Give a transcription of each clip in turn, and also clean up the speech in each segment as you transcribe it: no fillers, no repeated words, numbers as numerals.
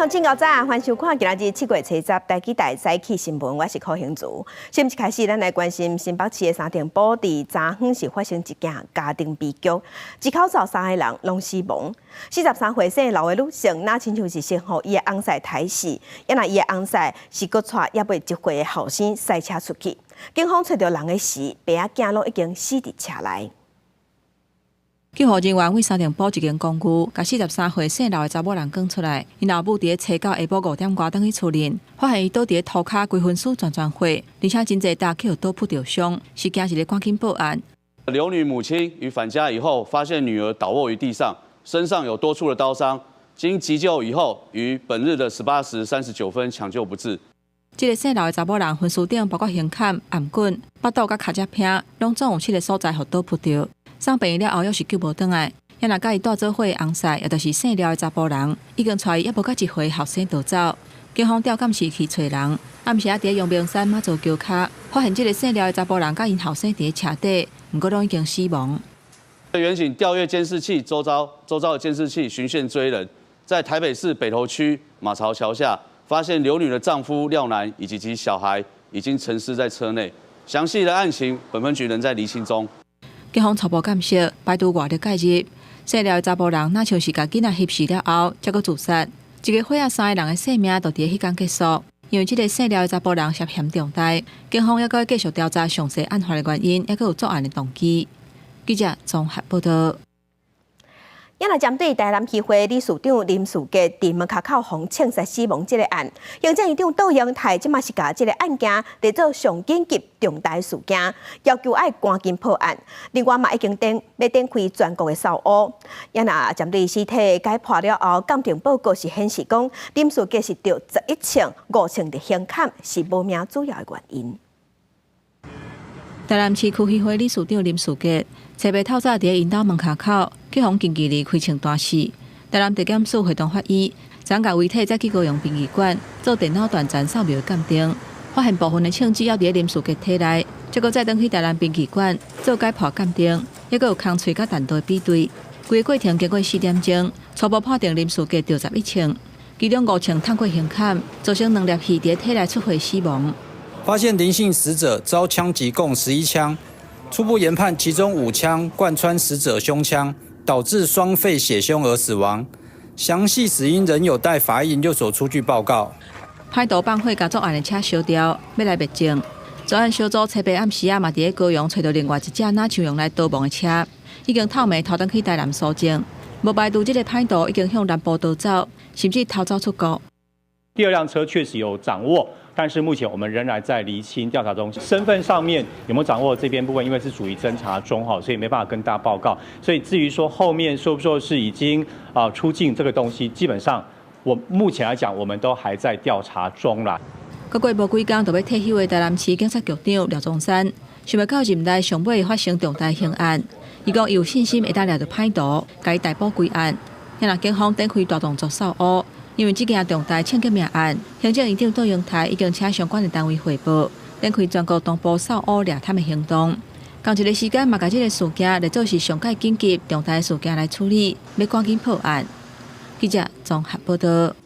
眾請較早，歡迎收看今仔日7月70台語台早起新聞，我是柯興祖。先一開始，咱來關心新北市的三重埔，佇昨昏是發生一件家庭悲劇，一口灶三个人攏死亡。43歲姓劉的女性，若親像是先予伊的翁婿刣死，抑若伊的翁婿是閣帶猶未一歲的後生駛車出去，警方揣著人的時，爸仔囝攏已經死佇車內。救護人員佇三重埔一間公寓，共43歲姓劉的查某人趕出來。𪜶老母佇咧初九下晡5點外轉去厝裡，發現伊倒佇咧塗跤，規身軀全全血，而且真濟搭去予刀噗著傷，是驚一个趕緊報案。劉女母親於返家以後，發現女兒倒臥於地上，身上有多處的刀傷，經急救以後，於本日的18時39分搶救不治。這个姓劉的查某人，身軀頂包括胸坎、頷頸、腹肚佮跤脊鉎，攏總有七个所在予刀噗著。送病院了後，猶是救無轉來。抑若佮伊蹛做伙的翁婿，也就是姓廖的查埔人，已經帶伊猶無夠一歲後生逃走。警方調監視器揣人，暗時仔佇咧陽明山媽祖橋跤，發現這个姓廖的查埔人佮𪜶後生佇咧車底，毋過攏已經死亡。員警調閱監視器，周遭的監視器循線追人，在台北市北投區馬槽橋下，發現劉女的丈夫廖男以及其小孩已經陳屍在車內。詳細的案情，本分局仍在釐清中。警方初步鑑識，排除外力介入，姓廖的查埔人若像是共囡仔翕死了後，才閣自殺。一个伙仔三个人的性命就佇彼工結束。因為這个姓廖的查埔人涉嫌重大，警方猶閣繼續調查詳細案發的原因，猶閣有作案的動機。記者綜合報道。抑若針對台南議會理事長林士傑佇門跤口予槍殺死亡這个案，行政院長杜英泰這馬是共這个案件列做上緊急重大事件，要求愛趕緊破案。另外嘛已經展欲展開全國的掃烏。抑若針對屍體解剖了後，鑑定報告是顯示講林士傑是著11槍5槍佇胸坎，是無明主要的原因。台南市區議會理事長林士傑，初八透早佇咧𪜶兜門跤口，去予近距離開槍彈死。台南地檢署會同法醫，昨共遺體載去高雄殯儀館做電腦斷層掃描鑑定，發現部分的槍支猶佇咧林士傑體內，才閣載轉去台南殯儀館做解剖鑑定，猶閣有空喙佮彈道比對。規个過程經過4點鐘，初步判定林士傑著11槍，其中5槍探過胸坎，造成兩粒血佇咧體內出血死亡。發現林姓死者遭槍擊共11槍，初步研判其中5槍貫穿死者胸腔，導致雙肺血胸而死亡。詳細死因仍有待法醫研究所出具報告。歹徒放火共作案的車燒掉，欲來滅證。作案小組初八暗時仔嘛佇咧高雄揣著另外一隻若像用來逃亡的車，已經透暝逃轉去台南搜證。無排除這个歹徒已經向南部逃走，甚至逃走出國。第二輛車確實有掌握。但是目前我們仍然在釐清調查中，身份上面有沒有掌握這邊部分，因為是屬於偵查中哈，所以沒辦法跟大家報告。所以至於說後面說不說是已經啊出境這個東西，基本上我目前來講，我們都還在調查中啦。閣過無幾工就欲退休的台南市警察局長廖宗山，想袂到任內上尾發生重大刑案，伊講伊有信心會當掠著歹徒，共伊逮捕歸案。現在警方展開大動作掃烏。因為這件重大槍擊命案，行政院長杜英台已經請相關的單位匯報，展開全國同步掃烏掠貪的行動。仝一个時間嘛，共這个事件列做是上蓋緊急重大事件來處理，欲趕緊破案。記者綜合報道。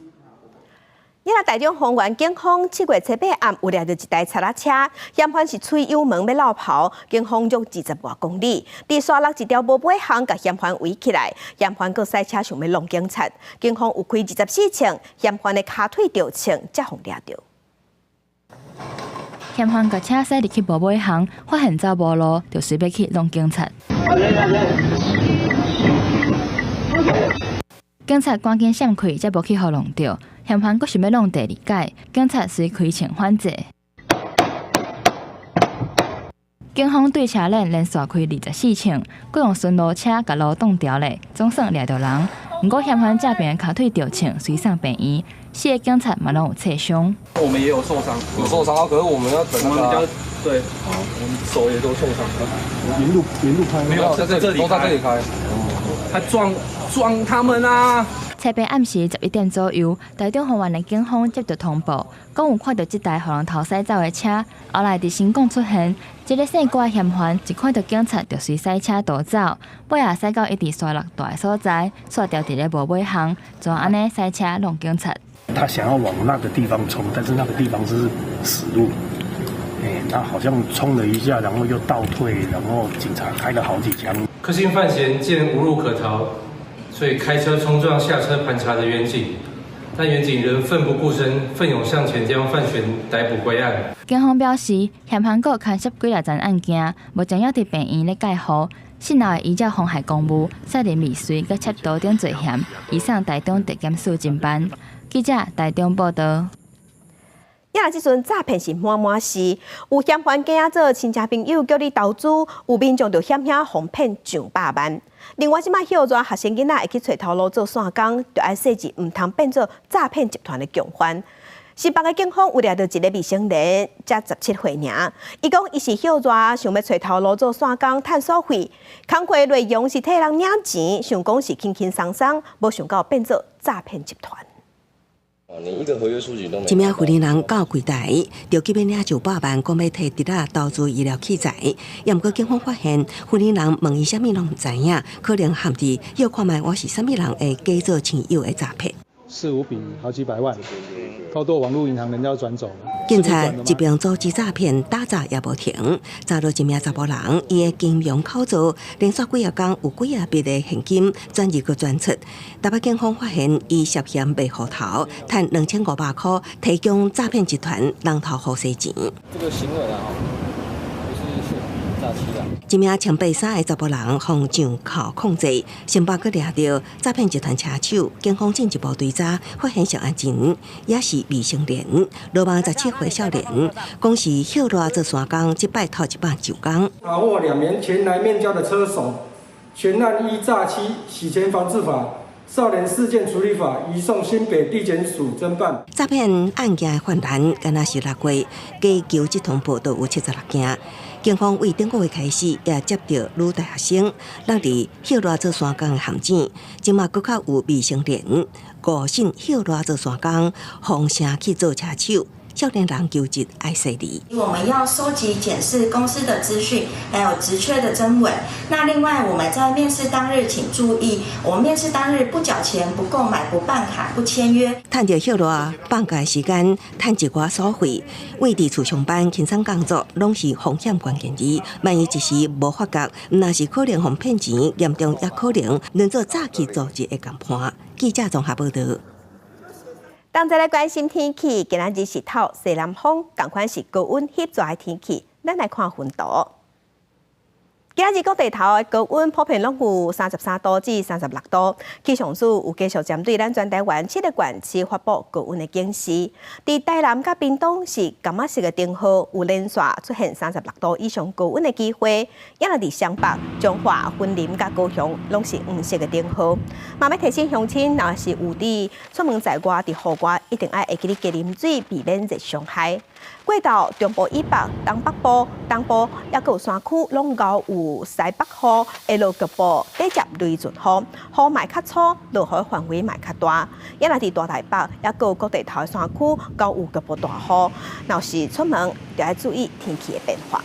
抑若台中豐原警方7月初八暗有掠著一台賊仔車，嫌犯是催油門欲落跑，警方約20外公里，佇沙鹿一條無尾巷共嫌犯圍起來，嫌犯閣駛車想欲挵警察，警方有開24槍，嫌犯的跤腿著槍，才予掠著。嫌犯共車駛入去無尾巷，發現走無路，就隨欲去挵警察。警察趕緊閃開，才無去予挵著。嫌犯閣想欲挵第二擺，警察隨開槍反制。警方對車鏈連續開24槍，閣用巡邏車共路擋牢咧，總算掠著人。毋過嫌犯正邊跤腿著槍，隨送病院，四个警察嘛攏有擦傷。我們也有受傷，有受傷，可是我們要等那個，對，我們手也都受傷。沿路沿路開，沒有在這裡，都在這裡開。他撞撞他們啊！初八暗時11點左右，台中豐原的警方接到通報，講有看著這台予人偷駛走的車。後來佇新港出現，這个姓郭的嫌犯一看著警察就隨駛車逃走，尾仔駛到伊佇沙鹿蹛的所在，煞牢佇咧無尾巷，就按呢駛車挵警察。他想要往那個地方衝，但是那個地方是死路。哎，他好像衝了一下，然後又倒退，然後警察開了好幾槍。柯姓范閒見無路可逃，所以開車衝撞下車盤查的員警，但員警仍奮不顧身，奮勇向前將范閒逮捕歸案。警方表示，嫌犯閣牽涉幾若層案件，目前猶佇病院咧介護。罄後會依照妨害公務、殺人未遂、佮竊盜等罪嫌，移送台中地檢署偵辦。記者台中報道。啊，這陣詐騙是滿滿是，有嫌犯假做親戚朋友叫你投資，有民眾就險險予騙上百萬。另外，這擺歇熱學生囡仔會去揣頭路做散工，就愛細緻，毋通變做詐騙集團的共犯。新北的警方有掠著一个未成年，才17歲爾。伊講伊是歇熱想欲揣頭路做散工，趁所費。工課內容是替人領錢，想講是輕輕鬆鬆，無想到變做詐騙集團。你一個合約書籍都沒。一名婦人到櫃台，就急欲領上百萬，講欲替侄仔投資醫療器材。也毋過警方發現，婦人問伊啥物攏毋知影，可能陷佇欲看覓我是啥物人的假做親友的詐騙。四五筆好幾百萬，透過網路銀行，人家轉走。警察一邊阻止詐騙，打詐也無停，查著一名查埔人，伊的金融口座連續幾仔工有幾仔筆的現金轉入閣轉出。台北警方發現，伊涉嫌賣戶頭，趁2500箍，提供詐騙集團人頭戶洗錢。這個行為啊，就是詐欺啦。一名穿白衫的查埔人，予上銬控制，新北閣掠著詐騙集團車手，警方進一步追查，發現涉案人也是未成年，羅網17歲少年，講是歇熱做散工，這擺頭一擺上工。查獲兩名前來面交的車手，全案依詐欺、洗錢防治法、少年事件處理法移送新北地檢署偵辦。詐騙案件的泛濫，敢若是6月，加求這通報都有76件。警方為頂個月開始，也接著女大學生落佇歇熱做散工的陷阱，這馬閣較有未成年誤信歇熱做散工，奉聲去做車手。少年人求職愛細膩。我們要收集檢視公司的資訊，還有職缺的真偽。那另外，我們在面試當日請注意，我們面試當日不繳錢、不購買、不辦卡、不簽約。趁著歇熱放假時間，趁一寡所費，為佇厝上班輕鬆工作，攏是風險關鍵字。萬一一時無發覺，若是可能予騙錢，嚴重也可能淪做詐欺組織的共伴。記者綜合報導。當再來關心天氣，今仔日是透西南風，仝款是高溫翕熱的天氣。咱來看溫度。今仔日各地頭的高溫普遍攏有33度至36度。氣象署有繼續針對咱全台灣七个縣市發布高溫的警示。佇台南佮屏東是柑仔色的燈號，有連續出現36度以上高溫的機會。也若佇雙北、彰化、雲林佮高雄，攏是黃色的燈號。嘛欲提醒鄉親，若是有佇出門在外，佇戶外一定愛會記得加啉水，避免熱傷害。過晝中部以北、東北部、東部抑閣有山區，攏𠢕有西北雨，會落局部短暫雷陣雨，雨嘛會較粗，落雨範圍嘛會較大。也若佇大台北，抑閣有各地頭的山區，𠢕有局部大雨，若是出門，就愛注意天氣的變化。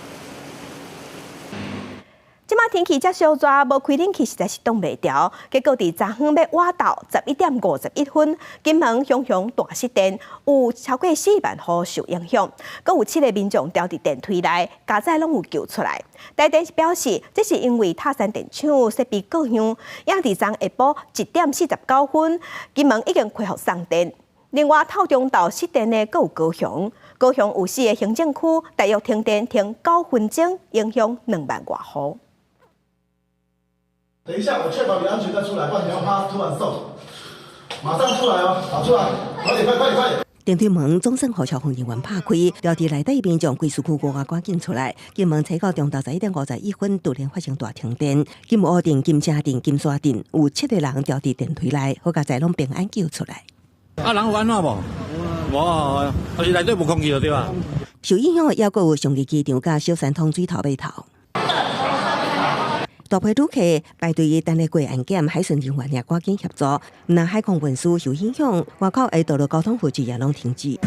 這馬天氣遮燒熱，無開冷氣實在是擋袂牢。結果佇昨昏欲倚晝11點51分，金門雄雄大失電，有超過4萬戶受影響，閣有七个民眾牢佇電梯內，佳哉攏有救出來。台電是表示，這是因為塔山電廠設備故障，也佇昨下晡1點49分，金門已經恢復送電。另外，透中晝失電的閣有高雄，高雄有四个行政區，大約停電停9分鐘，影響2萬外戶。等一下，我確保你安全再出來，不然你要怕突然瘦。馬上出來哦，跑出來，快點，快快點，快點！電梯門總算予消防人員拍開，牢佇內底民眾規身軀外趕緊出來。金門初九中晝11點51分突然發生大停電，金湖鎮、金城鎮、金沙鎮有七个人牢佇電梯內，好佳哉攏平安救出來。啊，人有按怎無？無，啊是內底無空氣就對吧？受影響的猶閣有松義機場佮小三通水頭碼頭。大批旅客排隊等咧過安檢，海巡人員也趕緊協助。若海空運輸受影響，外口的道路交通複誌也攏停止。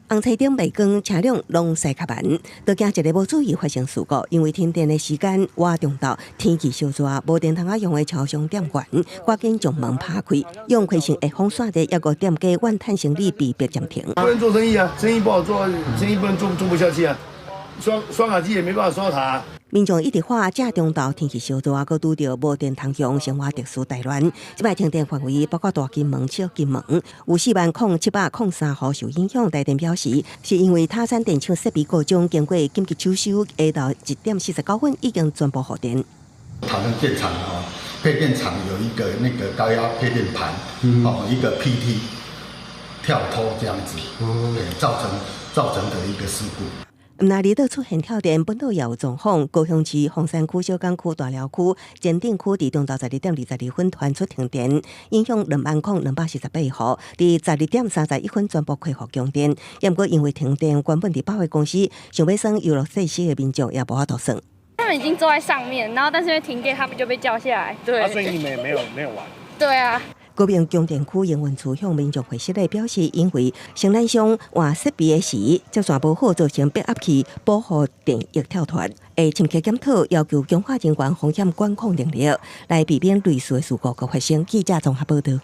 紅車頂袂光，車輛攏駛較慢，都驚一个無注意發生事故。因為停電的時間倚中晝，天氣燒熱，無電通仔用的超商店員趕緊將門拍開，用開成的風扇的抑閣店家怨嘆生理被迫暫停。不能做生意啊，生意不好做，生意不能做，做不下去啊。刷刷卡機也沒辦法刷卡。民眾一直話，這中晝天氣燒熱，閣拄著無電通用，生活秩序大亂。這擺停電範圍包括大金門、小金門，有4萬零703戶受影響。台電表示，是因為塔山電廠設備故障，經過緊急搶修，下晝1點49分已經全部復電。塔山電廠哦，配電廠有一個那個高壓配電盤，哦，一個 PT 跳脫這樣子，造成的一個事故。毋但離島出現跳電，本島也有狀況。高雄市鳳山區、小港區、大寮區、前鎮區佇中晝12點22分傳出停電，影響20,248戶。佇12點31分全部恢復供電。毋過因為停電，原本佇百貨公司想欲耍遊樂設施的民眾也無法度耍。他們已經坐在上面，然後但是因為停電，他們就被叫下來。對。啊，所以你們也沒有玩。對啊。高屏供電區營運處向民眾回釋的表示，因為生產商換設備的時，接線無好，造成變壓器保護電液跳脫，會深刻檢討，要求強化人員風險管控能力，來避免類似的事故閣發生。記者綜合報導。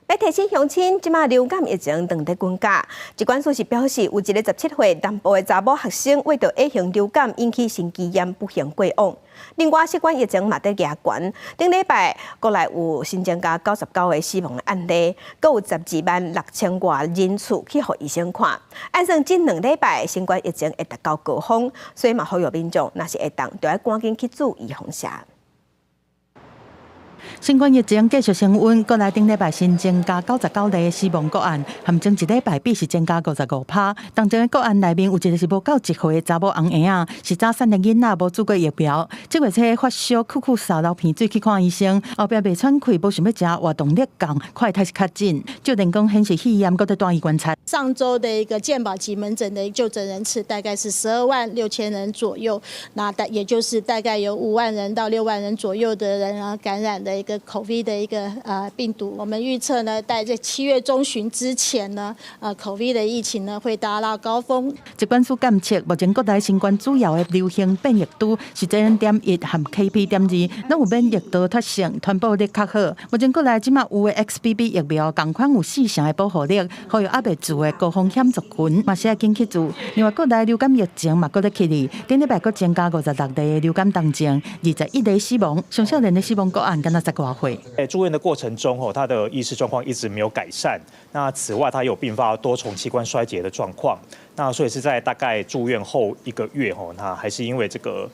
欲提醒鄉親，這馬流感疫情正佇滾價。疾管署是表示，有一个17歲南部的查某學生，為著乙型流感引起心肌炎，不幸過往。另外，新冠疫情嘛佇加懸，頂禮拜國內有新增加99個死亡的案例，閣有12萬6千外人次去予醫生看。按算這2禮拜新冠疫情會達到高峰，所以嘛呼籲民眾，若是會當，著愛趕緊去注預防射。新冠疫情繼續升溫，國內頂禮拜新增加99例死亡個案，和前一禮拜比是增加55%。當中的個案內面有一個是無夠1歲的查某紅嬰仔，是早產的囡仔無注過疫苗。這月初發燒、咳咳嗽、流鼻水去看醫生，後壁袂喘氣，無想欲食，活動力降，快開始確診。照電講顯示肺炎，閣佇住院觀察。上週的一個健保及門診的就診人次大概是12萬6千人左右，那大也就是大概有5萬人到6萬人左右的人啊感染的一個 COVID 的一個病毒。我們預測呢，在這7月中旬之前呢，COVID 的疫情呢會達到高峰。疾管署監測，目前國內新冠主要的流行變異株是 JN 點一和 KP 點二，攏有免疫逃脫性，傳播力較好。目前國內這馬有的 XBB 疫苗，仝款有4成的保護力，呼籲猶未注的高風險族群嘛是愛緊去注。另外，國內流感疫情嘛閣咧起哩，頂禮拜閣增加56例流感重症，21例死亡，上少年的死亡個案敢若10外歲。在住院的過程中，吼，他的意識狀況一直沒有改善。那此外，他有併發多重器官衰竭的狀況。那所以是在大概住院後一個月，吼，那還是因為這個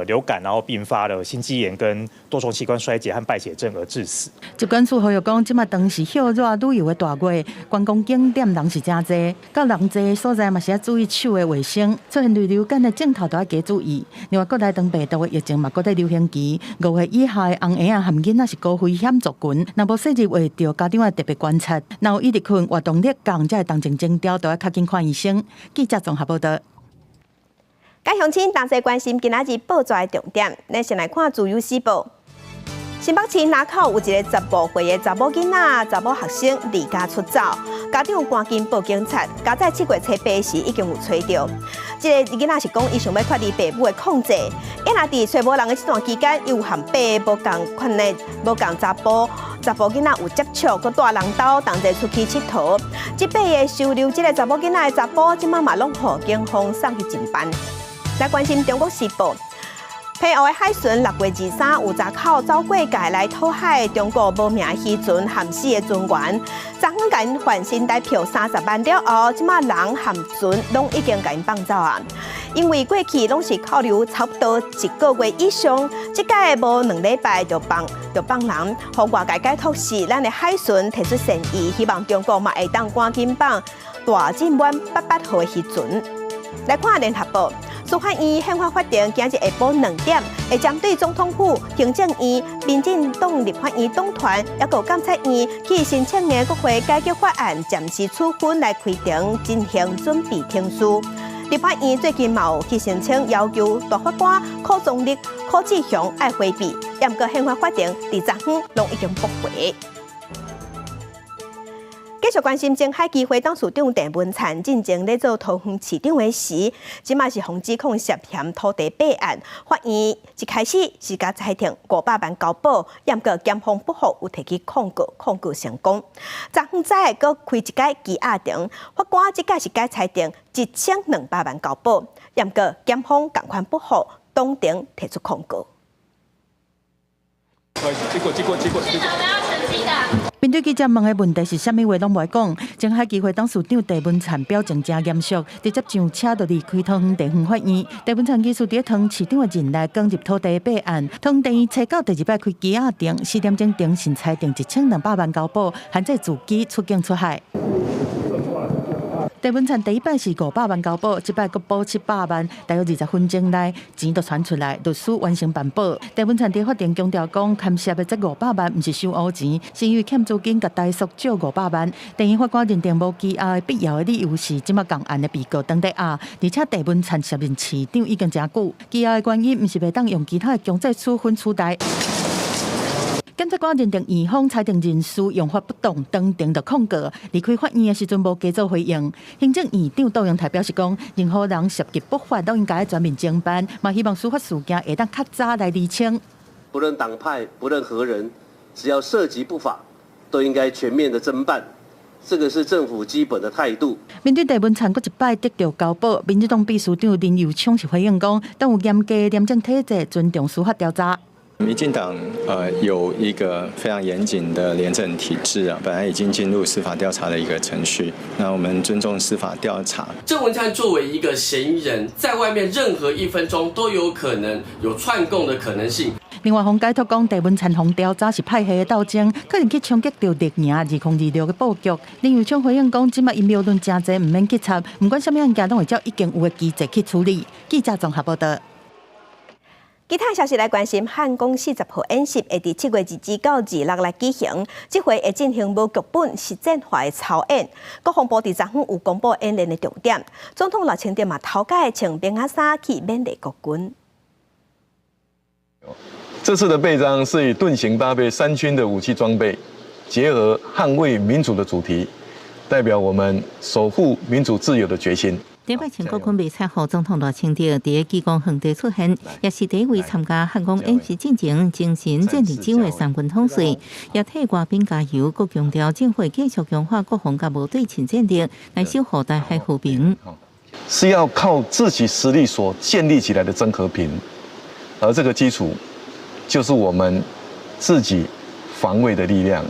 流感，然後併發了心肌炎跟多重器官衰竭和敗血症而致死。疾管署呼籲講，這馬當是暑熱旅遊的大月，觀光景點人是誠濟，到人濟的所在嘛是愛注意手的衛生，出現類流感的症頭都愛加注意。另外，國內長病毒的疫情嘛，閣佇流行期，5歲以下的紅嬰仔和囡仔是高危險族群，若無細膩話，著家長愛特別觀察。若有一直睏、活動力降，才會當前徵兆，都愛較緊看醫生。記者綜合報導。佮鄉親同齊關心今仔日報紙的重點，咱先來看《自由時報》。新北市林口有一個15歲的查某囡仔、查某學生離家出走，家長趕緊報警察。家在7月初8時已經有揣著。這个囡仔是講，伊想欲脫離爸母的控制，伊若佇揣無人的這段期間，又和爸無仝款的無仝查埔囡仔有接觸，閣帶人兜同齊出去𨑨迌。這擺的收留這个查某囡仔的查埔，這馬嘛攏予警方送去偵辦。來關心《中國時報》，澎湖的海巡6月23有查扣走過界來討海中國無名漁船陷死的船員，昨昏共𪜶還新台票30萬了後，這馬人和船攏已經共𪜶放走啊。因為過去攏是扣留差不多一個月以上，這擺無2禮拜就放人，予外界解讀是咱的海巡提出善意，希望中國嘛會當趕緊放大進灣88號的漁船。來看聯合報，司法院憲法法庭今日下晡2點，會針對總統府、行政院、民進黨立法院黨團，抑閣監察院去申請的國會改革法案暫時處分來開庭進行準備程序。立法院最近嘛有去申請要求大法官柯宗立、柯志雄愛迴避，毋過憲法法庭佇昨昏攏已經駁回。繼續關心澄海基會董事長鄭文燦進前咧做桃園市長的時，這馬是予指控涉嫌土地弊案，法院一開始是共裁定五百萬交保，毋過檢方不服，有提起抗告，抗告成功。昨昏早閣開一擺羈押庭，法官這擺是改裁定1200萬交保，毋過檢方仝款不服，當庭提出抗告。結果結果結果。面對記者問的問題是啥物話攏無愛講。澄海基會董事長鄭文燦表情誠嚴肅，直接上車就離開桃園地方法院。鄭文燦其實佇桃園市長的任內捲入土地弊案，桃園地院初九第二擺開羈押庭，4點鐘庭審裁定1200萬交保，限制自己出境出海。鄭文燦第一擺是500萬交保，這擺閣補700萬，大約20分鐘內錢就傳出來，律師完成辦保。鄭文燦佇法庭強調講，牽涉的這五百萬毋是收烏錢，是因為欠資金共台塑借五百萬。地院法官認定無羈押的必要的理由是，這馬仝案的被告當底押，而且鄭文燦卸任市長已經誠久，羈押的原因毋是袂當用其他的強制處分取代。檢察官認定院方裁定人事用法不當，當庭就控告。離開法院的時陣無加做回應。行政院長杜英台表示講，任何人涉及不法，攏應該全面偵辦，嘛希望司法事件會當較早來釐清。不論黨派，不論何人，只要涉及不法，都應該全面的偵辦。這個是政府基本的態度。面對鄭文燦閣一擺得著交保，民進黨秘書長林右昌是回應講，當有嚴格廉政體制，尊重司法調查。民進黨有一個非常嚴謹的廉政體制啊，本來已經進入司法調查的一個程序，那我們尊重司法調查。鄭文燦作為一個嫌疑人，在外面任何一分鐘都有可能有串供的可能性。另外，方解脫講，鄭文燦予調查是派系的鬥爭，可能去衝擊著綠營2026的布局。林右昌回應講，這馬陰謀論誠濟，毋免去插，毋管啥物案件，攏會照已經有的機制去處理。記者綜合報道。其他消息來關心，漢光40號演習會佇7月22到26來舉行，這回會進行無劇本實戰化的操演。國防部佇昨昏有公布演練的重點，總統賴清德嘛頭擺穿兵仔衫去勉勵國軍。這次的備戰是以鈍型搭配三軍的武器裝備，結合捍衛民主的主題，代表我們守護民主自由的決心。頂擺前國軍迷彩服總統賴清德佇個紀光園地出現，也是第一位參加漢光演習進前精神戰力指揮三軍統帥，也替官兵加油，閣強調政府繼續強化國防佮無對稱戰力，來守護台海和平。是要靠自己實力所建立起來的真和平，而這個基礎就是我們自己防衛的力量。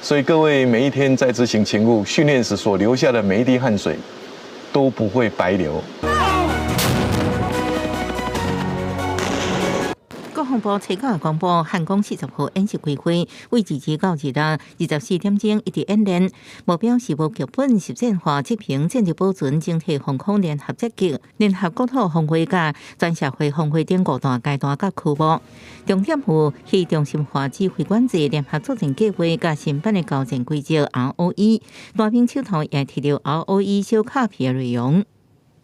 所以各位每一天在執行勤務訓練時所流下的每一滴汗水，都不會白流。國防部初九公布漢光40號演習規劃，為22到26 24點鐘一直演練，目標是無劇本實戰化執行戰力保存、整體防空聯合擊擊、聯合國土防衛佮全社會防衛等五大階段佮科目。重點有去中心化指揮管制、聯合作戰計劃佮新版的交戰規則 ROE。大兵手頭也提著 ROE 小卡片的內容，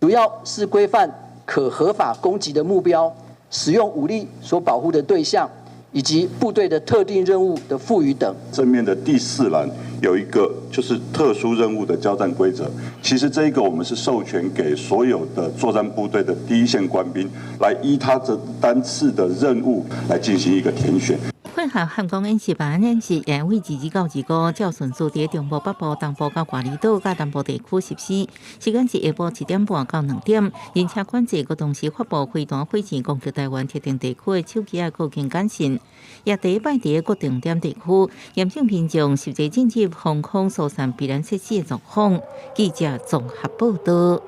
主要是規範可合法攻擊的目標。使用武力所保護的對象，以及部隊的特定任務的賦予等。正面的第四欄有一個就是特殊任務的交戰規則。其實這一個我們是授權給所有的作戰部隊的第一線官兵，來依他這單次的任務來進行一個填選。配合漢光演習辦演習，也為22到25照順序佇中部、北部、東部佮外離島佮南部地區實施。時間是下晡1點半到2點，人車管制閣同時發布飛彈火箭攻擊台灣特定地區的手機仔過境簡訊。也第一擺佇個重點地區嚴禁民眾實際進入防空疏散避難設施的狀況。記者綜合報道。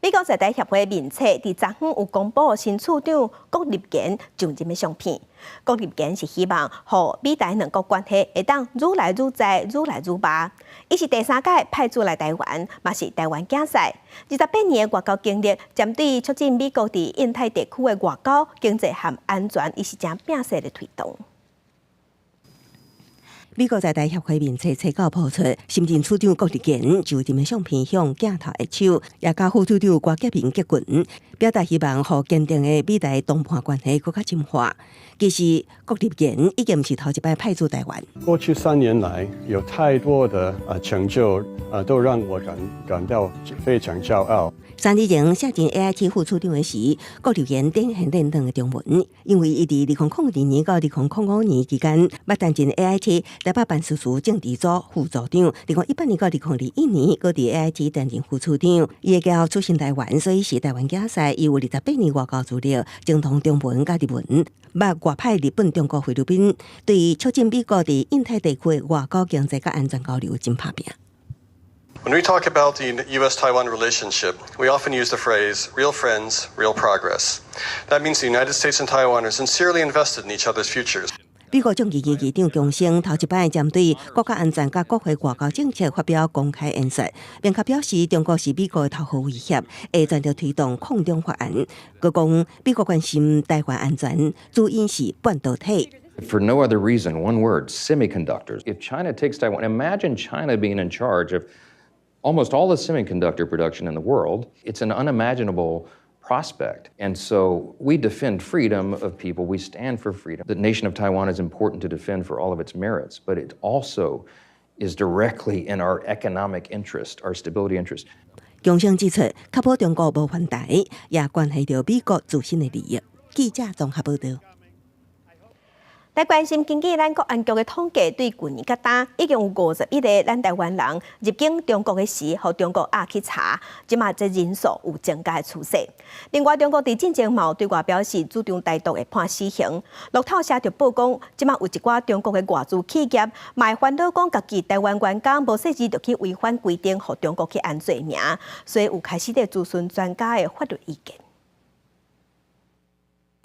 美國在台協會面冊佇昨昏有公布新處長郭立堅就任的相片。郭立堅是希望予美台兩國關係會當愈來愈在，愈來愈密。伊是第三屆派駐來台灣，嘛是台灣囝婿。28年的外交經歷，針對促進美國佇印太地區的外交、經濟和安全，伊是誠拚勢咧推動。美國在台協會面冊冊九曝出，新任處長郭日健就任的相片向鏡頭握手，也佮副處長郭建明結群，表達希望予堅定的美台談判關係閣較深化。其實郭日健已經毋是頭一擺派駐台灣。過去3年來，有太多的成就，都讓我感到非常驕傲。3日前卸任 AIT 副處長的時，郭立言展現輪轉的中文，因為伊佇2002年到2005年期間，捌擔任 AIT 台北辦事處政治組副組長。2018年到2021年，閣佇 AIT 擔任副處長。伊的家出身台灣，所以是台灣囝婿。伊有28年外交資歷，精通中文佮日文，捌外派日本、中國、菲律賓，對促進美國佇印太地區外交、經濟佮安全交流真拍拚。 When we talk about the U.S.-Taiwan relationship, we often use the phrase, real friends, real progress. That means the United States and Taiwan are sincerely invested in each other's futures. 美國眾議院議長強生頭一擺針對國家安全佮國會外交政策發表公開演說，明確表示中國是美國的頭號威脅，會全力推動抗中法案。閣講美國關心台灣安全，主因是半導體。 For no other reason, one word, semiconductors. If China takes Taiwan, imagine China being in charge of almost all the semiconductor production in the world. It's an unimaginable prospect. And so we defend freedom of people. We stand for freedom. The nation of Taiwan is important to defend for all of its merits, but it also is directly in our economic interest, our stability interest. 強生指出，確保中國無犯台，也關係著美國自身的利益。記者綜合報導。來關心根據咱國安局的統計，對舊年到今已經有51個咱台灣人入境中國的時，予中國押去查，這馬這人數有增加的趨勢。另外，中國佇進前嘛對外表示主張台獨會判死刑。路透社就報講，這馬有一寡中國的外資企業，嘛會煩惱講家己台灣員工無細膩就去違反規定，予中國去安罪名，所以有開始佇諮詢專家的法律意見。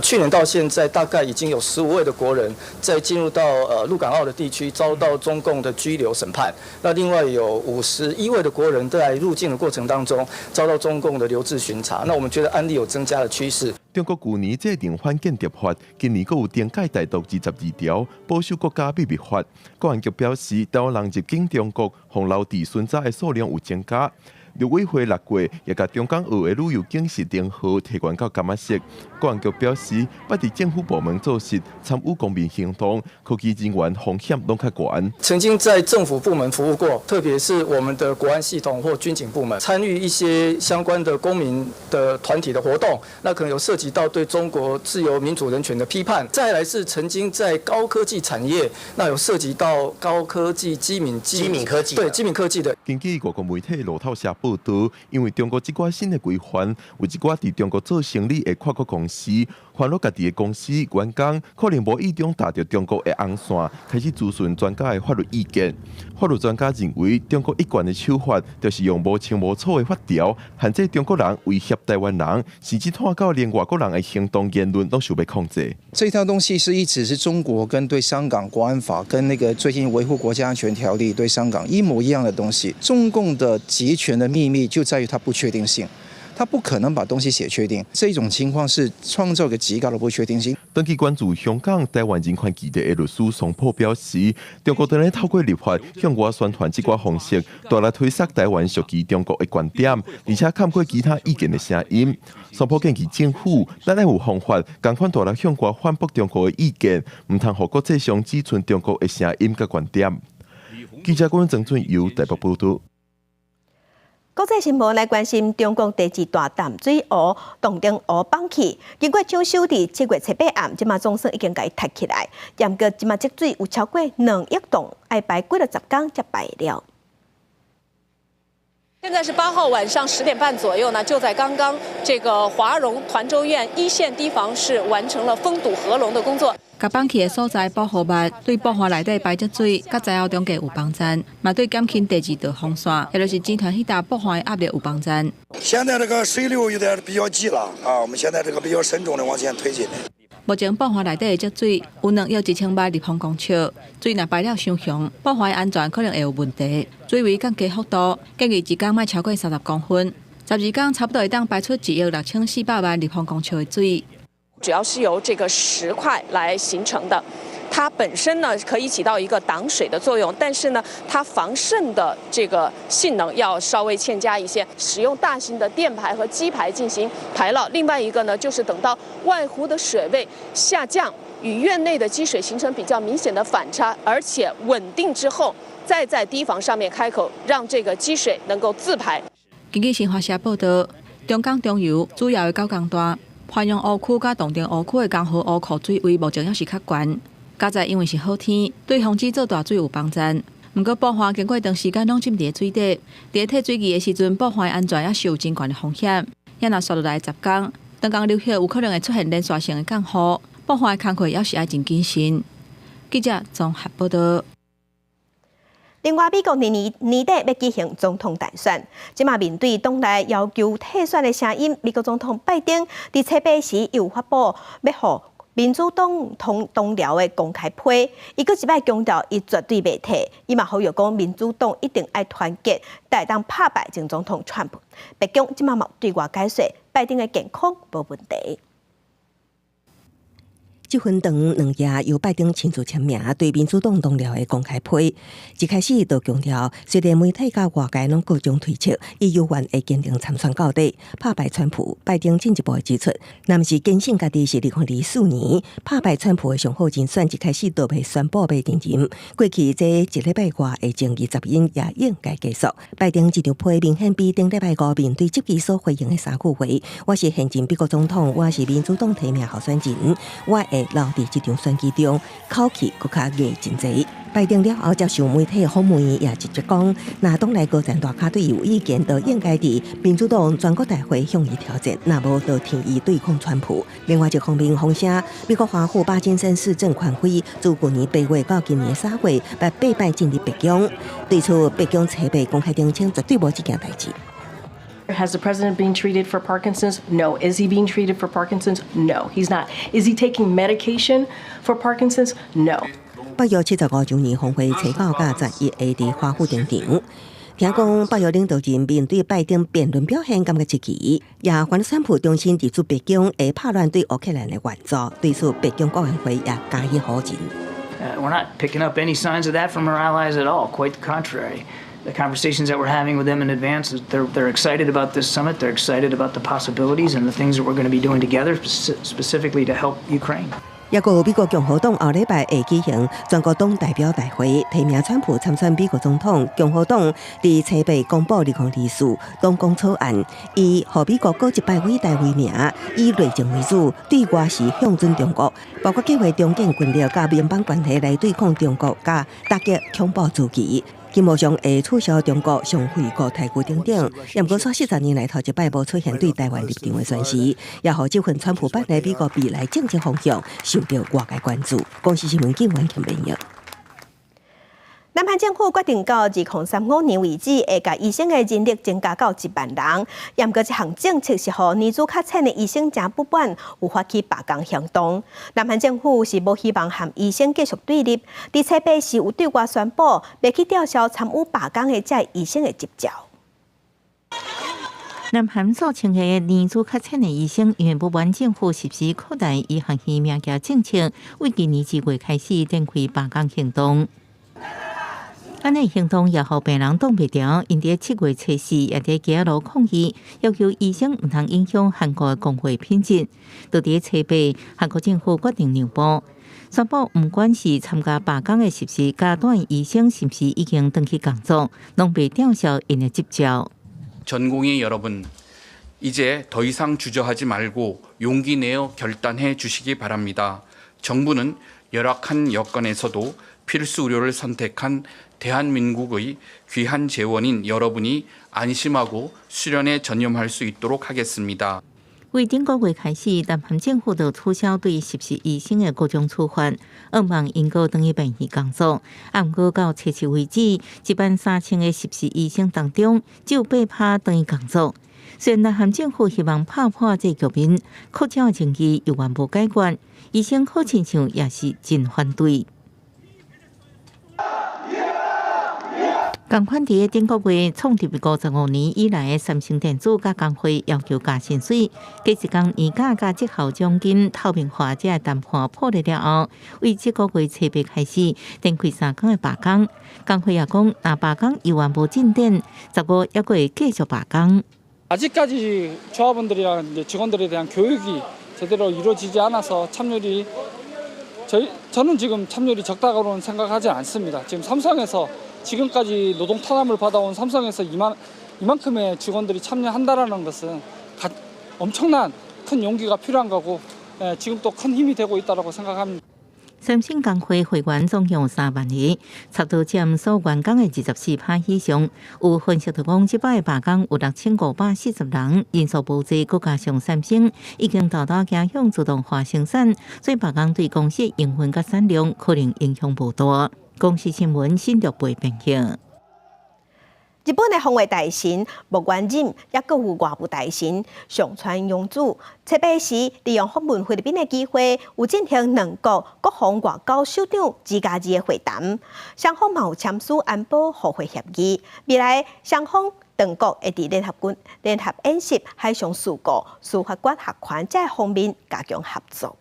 去年到現在，大概已經有15位的國人在進入到陸港澳的地區遭到中共的拘留審判。那另外有51位的國人在入境的過程當中遭到中共的留置巡查。那我們覺得案例有增加的趨勢。中國舊年制定反間諜法，今年閣有增改台獨22條，保守國家秘密法。國安局表示，台灣人入境中國，予留置巡查的數量有增加。陸委會6月也共中港澳的旅遊警示燈號提懸到柑仔色。國安局表示，捌佇政府部門做事，參與公民行動，科技人員風險攏較懸。曾經在政府部門服務過，特別是我們的國安系統或軍警部門，參與一些相關的公民的團體的活動，那可能有涉及到對中國自由民主人權的批判。再來是曾經在高科技產業，那有涉及到高科技機敏機敏科技，對機敏科技的。根據外國媒體路透社報導，因為中國這寡新的規範，有一寡佇中國做生理的跨國公司，煩惱家己的公司員工可能無意中踏著中國的紅線，開始諮詢專家的法律意見。法律專家認為，中國一貫的手法就是用無清無楚的法條，限制中國人威脅台灣人，甚至拖到連外國人的行動言論攏受欲控制。這套東西是一直是中國跟對香港國安法跟那個最近維護國家安全條例對香港一模一樣的東西。中共的集權的秘密就在於它不確定性。他不可能把東西寫確定，這種情況是創造個極高的不確定性。長期關注香港、台灣人權議題的律師桑普表示，中國當咧透過立法向外宣傳這寡方式，大力推捒台灣屬於中國的觀點，而且崁過其他意見的聲音。桑普建議政府，咱愛有方法，仝款大力向外反駁中國的意見，毋通予國際上只賰中國的聲音佮觀點。記者郭曾俊由台北報導。國際新聞來關心中國第二大淡水湖洞庭湖崩去，經過搶修佇7月7、8暗，這馬總算已經共伊踢起來。毋過這馬積水有超過2億噸，愛排幾落十工才排會了。現在是8號晚上10點半左右呢，就在剛剛，這個華容團州縣一線堤防是完成了封堵合龍的工作。共崩去的所在補好物，對瀑岸內底排積水，佮災後中間有幫助，嘛對減輕第二道防線，也就是集團彼搭瀑岸的壓力有幫助。現在這個水流有點比較急了啊，我們現在這個比較慎重的往前推進。目前瀑岸內底的積水有2億1000萬立方公尺，水若排了傷雄，瀑岸的安全可能會有問題。水位降低幅度建議一工莫超過30公分，12工差不多會當排出1億6400萬立方公尺的水。主要是由這個石塊來形成的，它本身呢可以起到一個擋水的作用，但是呢，它防滲的這個性能要稍微欠佳一些。使用大型的電排和機排進行排澇。另外一個呢，就是等到外湖的水位下降，與院內的積水形成比較明顯的反差，而且穩定之後，再在堤防上面開口，讓這個積水能夠自排。根據新華社報道，長江中游主要的九江段、鄱陽湖區佮洞庭湖區的江河湖庫水位目前猶是較懸。佳哉因為是好天，對防止做大水有幫助。毋過布岸經過長時間攏浸佇水底，佇退水期的時陣，布岸的安全猶是有真懸的風險。也若紲落來10工，長江流域有可能會出現連續性的降雨，布岸的工課猶是愛真謹慎。記者綜合報道。另外，美國年年年底欲舉行總統大選，這馬面對黨內要求退選的聲音，美國總統拜登佇初八時又發布欲予民主黨同同僚的公開批，伊閣一擺強調，伊絕對袂退，伊嘛呼籲講民主黨一定愛團結，才會當拍敗前總統川普。白宮這馬嘛對外解說，拜登的健康無問題。這份長兩頁由拜登親自簽名，對民主黨同僚的公開批，一開始就強調，雖然媒體佮外界攏各種推測，伊猶原會堅定參選到底，拍敗川普。拜登進一步指出，若毋是堅信家己是2024年拍敗川普的上好人選，一開始就袂宣布欲離任。過去這一禮拜外的爭議雜音也應該結束。拜登這張批明顯比頂禮拜五面對質疑所回應的三句話：我是現任美國總統，我是民主黨提名候選人，我會留佇這場選舉中，口氣閣較硬真濟。拜登了後接受媒體訪問，也直接講，若黨內高層大咖對伊有意見，就應該佇民主黨全國大會向伊挑戰，若無就聽伊對抗川普。另外一方面，風聲美國華府巴金森氏症權威，自舊年8月到今年3月，捌八擺進入白宮，對此白宮初八公開澄清，絕對無這件代誌。 Has the president been treated for Parkinson's? No. Is he being treated for Parkinson's? No, he's not. Is he taking medication for Parkinson's? No. 北約75週年峰會初九佮11會佇華府登場。聽講北約領導人面對拜登辯論表現感覺出奇，也反川普重新入主白宮會拍亂對烏克蘭的援助，對此白宮國安會也加以否認。 We're not picking up any signs of that from our allies at all. Quite the contrary. The conversations that we're having with them in advance, they're excited about this summit. They're excited about the possibilities and the things that we're going to be doing together, specifically to help Ukraine. 抑閣有美國共和黨後禮拜會舉行全國黨代表大會，提名川普參選美國總統。共和黨佇初八公布2024黨綱草案，以予美國閣一擺偉大為名，以內政為主，對外是向準中國，包括計劃重建軍力佮聯邦關係來對抗中國，佮打擊恐怖主義。金無上會取消中國上惠國待遇等等，也毋過煞40年來頭一擺無出現對台灣立場的宣示，也予這份川普版的美國未來政策方向受到外界關注。公視新聞記完全編譯。南韓政府決定到2035年為止，會共醫生的人力增加到1萬人。也毋過這項政策是予年資較淺的醫生誠不滿，有發起罷工行動。南韓政府是無希望和醫生繼續對立，佇初八時有對外宣布，欲去吊銷參與罷工的這醫生的執照。南韓數千个年資較淺的醫生，因為不滿政府實施擴大醫學院名額政策，為今年2月開始展開罷工行動。按呢行動也予病人擋袂牢，𪜶佇7月初四也佇街仔路抗議，要求醫生毋通影響韓國的公衛品質。就佇初八，韓國政府決定讓步，宣布毋管是參加罷工的實習階段醫生，是毋是已經轉去工作，攏袂吊銷𪜶的執照。 전공의 여러분, 이제 더 이상 주저하지 말고 용기 내어 결단해 주시기 바랍니다. 정부는 열악한 여건에서도 필수 의료를 선택한 대한민국의 귀한 재원인 여러분이 안심하고 수련에 전념할 수 있도록 하겠습니다. 為頂個月開始，南韓政府就取消對實習醫生的各種處罰，向望𪜶閣轉去病院工作。啊，毋過到初七為止，1萬3千個實習醫生當中，只有8%轉去工作。雖然南韓政府希望拍破這個局面，擴招的爭議猶原無解決，醫生好親像也是真反對。仝款佇頂個月創立55年以來，三星電子佮工會要求加薪水，過一工年假佮績效獎金透明化，這個談判破裂了後，為這個月初八開始，展開3工的罷工。工會也講，若罷工猶原無進展，15猶閣會繼續罷工。 아직까지 조합원들이랑 이제 직원들에 대한 교육이 제대로 이루어지지 않아서 참여율이 저희 저는 지금 참여율이 적다고는 생각하지 않습니다. 지금 삼성에서 지금까지 노동 탄압을 받아온 삼성에서 이만큼의 직원들이 참여한다라는 것은 엄청난 큰 용기가 필요한 거고 예, 지금 또 큰 힘이 되고 있다고 생각합니다. 三星工會會員總共有3萬人，差不多佔所員工的24趴以上。有分析就講，這擺罷工有6540人，人數無濟，閣加上三星已經大大加向自動化生產，所以罷工對公司營運佮產量可能影響無大。公視新聞新竹編譯。日本的防衛大臣木原稔，抑閣有外務大臣上川陽子，初八時利用訪問菲律賓的機會，有進行兩國國防外交首長2+2的會談，雙方嘛有簽署安保互惠協議。未來雙方兩國會佇聯合軍聯合演習、海上事故、司法管轄權這方面加強合作。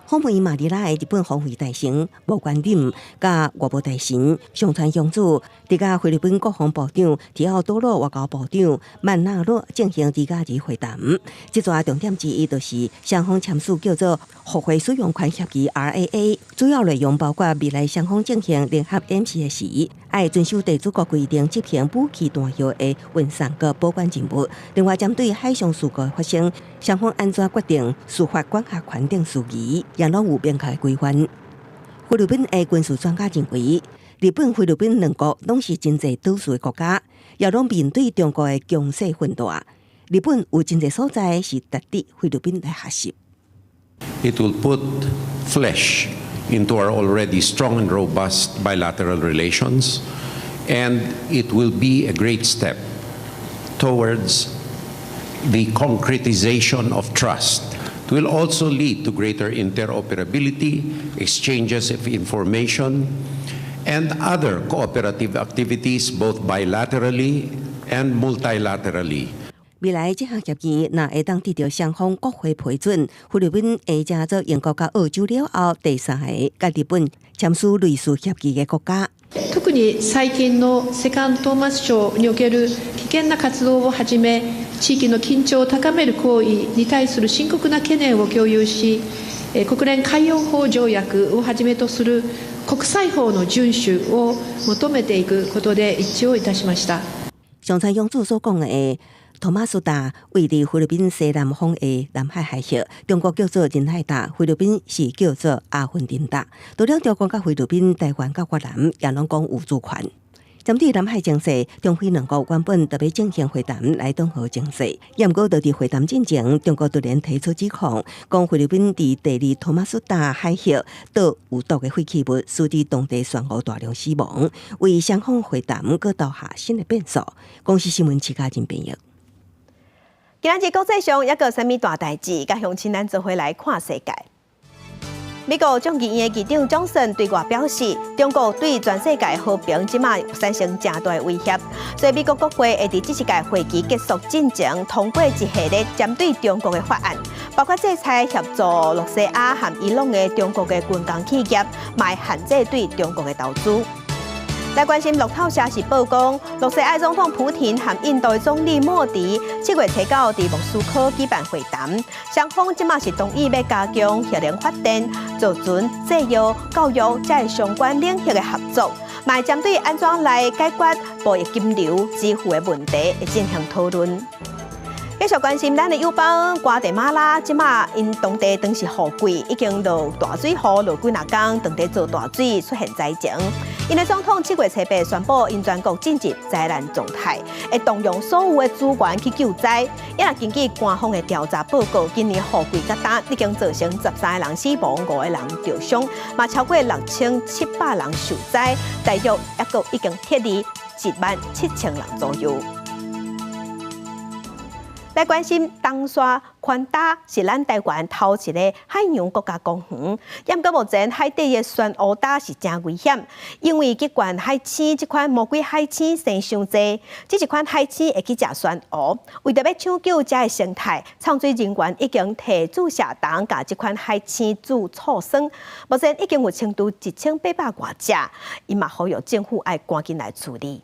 訪問馬尼拉的日本防衛大臣木原稔佮外務大臣上川陽子，佇佮菲律賓國防部長提奧多洛外交部長曼納洛進行2+2會談。這逝重點之一就是雙方簽署叫做互惠使用權協議 RAA，主要內容包括未來雙方進行聯合演習的時，愛遵守地主國規定執行武器彈藥的運送佮保管任務。另外，針對海上事故發生，雙方按怎決定司法管轄權等事宜，也攏有明確規範。菲律賓的軍事專家認為，日本、菲律賓兩國攏是真濟島嶼的國家，也攏面對中國的強勢奮大。日本有真濟所在是值得菲律賓來學習。 It will put flesh into our already strong and robust bilateral relations, and it will be a great step towards the concretization of trust. It will also lead to greater interoperability, exchanges of information, and other cooperative activities both bilaterally and multilaterally. 未來這項協議若會當得到雙方國會批准，菲律賓會成做英國佮澳洲了後第三個佮日本簽署類似協議的國家。特に最近のセカントーマス礁における危険な活動をはじめ、地域の緊張を高める行為に対する深刻な懸念を共有し、国連海洋法条約をはじめとする国際法の遵守を求めていくことで一致をいたしました。上川陽子所講的托馬斯島位佇菲律賓西南方的南海海域，中國叫做仁愛島，菲律賓是叫做阿芬廷島。除了中國佮菲律賓、台灣佮越南，也攏講有主權。針對南海情勢，中菲兩國原本特別進行會談來緩和情勢，毋過就佇會談進前，中國突然提出指控，講菲律賓佇第二托馬斯島海域倒有毒的廢棄物，使得當地珊瑚大量死亡，為雙方會談閣投下新的變數。公視新聞徐嘉仁編譯。今仔日國際上猶閣有啥物大代誌？佮鄉親咱做伙來看世界。美國眾議院的議長江森對外表示，中國對全世界和平這馬產生誠大的威脅，所以美國國會會佇這一屆會期結束進前通過一系列針對中國的法案，包括制裁協助露西亞和伊朗的中國的軍工企業，嘛限制對中國的投資。來關心路透社是報講，露西亞總統普廷和印度總理莫迪7月初九佇莫斯科舉辦會談，雙方這馬是同意欲加強核能發電、造船、製藥、教育這相關領域的合作，嘛針對按怎來解決貿易金流支付的問題會進行討論。繼續關心咱的友邦瓜地馬拉，這馬𪜶當地當時雨季已經落大水雨，落幾若工，當地做大水出現災情。𪜶的總統7月初八宣布，𪜶全國進入災難狀態，會動用所有的資源去救災。也若根據官方的調查報告，今年雨季到今已經造成13個人死亡，5個人著傷，嘛超過6700人受災，大約猶閣已經撤離1萬7千人左右。來關心東沙寬礁是咱台灣頭一个海洋國家公園，毋過目前海底的珊瑚礁是誠危險，因為極冠海星這款魔鬼海星生傷濟，這一款海星會去食珊瑚。為著欲搶救遮的生態，藏水人員已經提注射筒共這款海星注醋酸，目前已經有清除1800外隻，𪜶嘛呼籲政府愛趕緊來處理。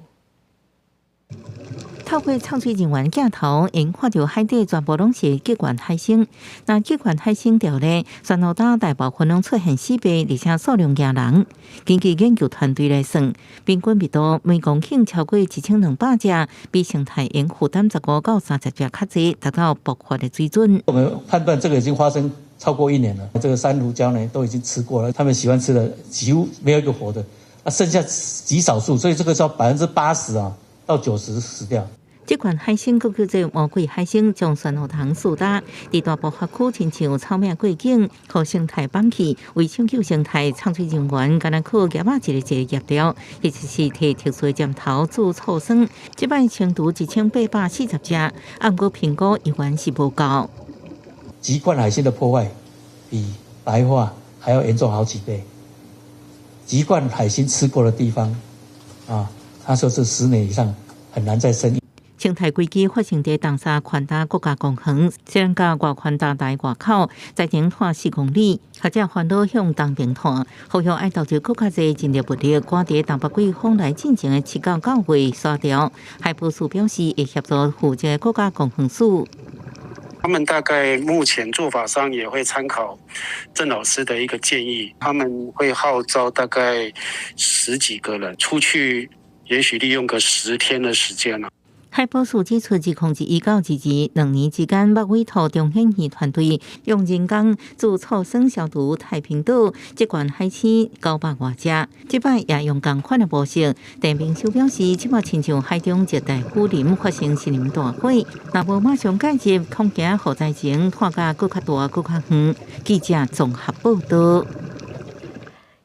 透過藏水人員鏡頭，𪜶看著海底全部攏是極冠海星。若極冠海星掉咧，珊瑚礁大部分攏出現死白，而且數量驚人。根據研究團隊來算，平均密度每公頃超過1200隻，比生態應負擔15到30隻較濟，達到爆發的水準。我們判斷這個已經發生超過一年了，這個珊瑚礁呢都已經吃過了，他們喜歡吃的幾乎沒有一個活的，啊，剩下極少數，所以這個叫80%啊到90死掉。這款海星閣叫做魔鬼海星，將珊瑚蟲四打，佇大部分區親像草嶺過境，予生態放棄，為搶救生態，藏水人員敢若靠夾仔一个一个夾掉，或者是提特殊的針頭注醋酸，這擺清除1840隻，毋過評估猶原是無夠。極冠海星的破壞比白化還要嚴重好幾倍。極冠海星吃過的地方，啊，他說是10年以上很難再生。生態危機發生佇東沙寬礁國家公園，雖然佮外寬礁台外口，在前拖4公里，學者煩惱向東邊拖，呼籲愛投入閣較濟人力物力，趕佇東北季風來進前的7到9月沙掉。海保署表示會協助負責國家公園署。他們大概目前做法上也會參考鄭老師的一個建議，他們會號召大概十幾個人出去，也許利用個10天的時間啦。海保署指出，2021到222年之間，捌委託中研院團隊用人工注醋酸消毒太平島這款海星900外隻，這擺也用仝款的模式。鄭明修表示，這擺親像海中熱帶雨林發生森林大火，若無馬上介入，恐驚火災情拖甲閣較大、閣較遠。記者綜合報導。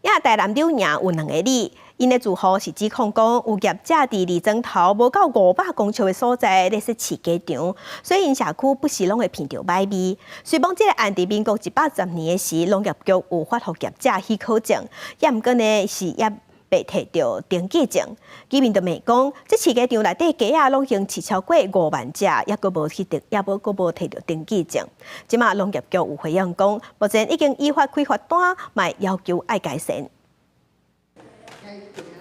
也台南柳營有兩个里。𪜶的住戶是指控講，有業者佇二莊頭無夠500公尺的所在咧設飼雞場，所以𪜶社區不時攏會聞著䆀味。雖罔這个案佇民國110年的時，農業局有發予業者許可證，也毋過呢是猶未提著登記證。居民就罵講，這飼雞場內底雞仔攏已經飼超過5萬隻，猶閣無去登，猶閣無提著登記證。這馬農業局有回應講，目前已經依法開罰單，嘛要求愛改善。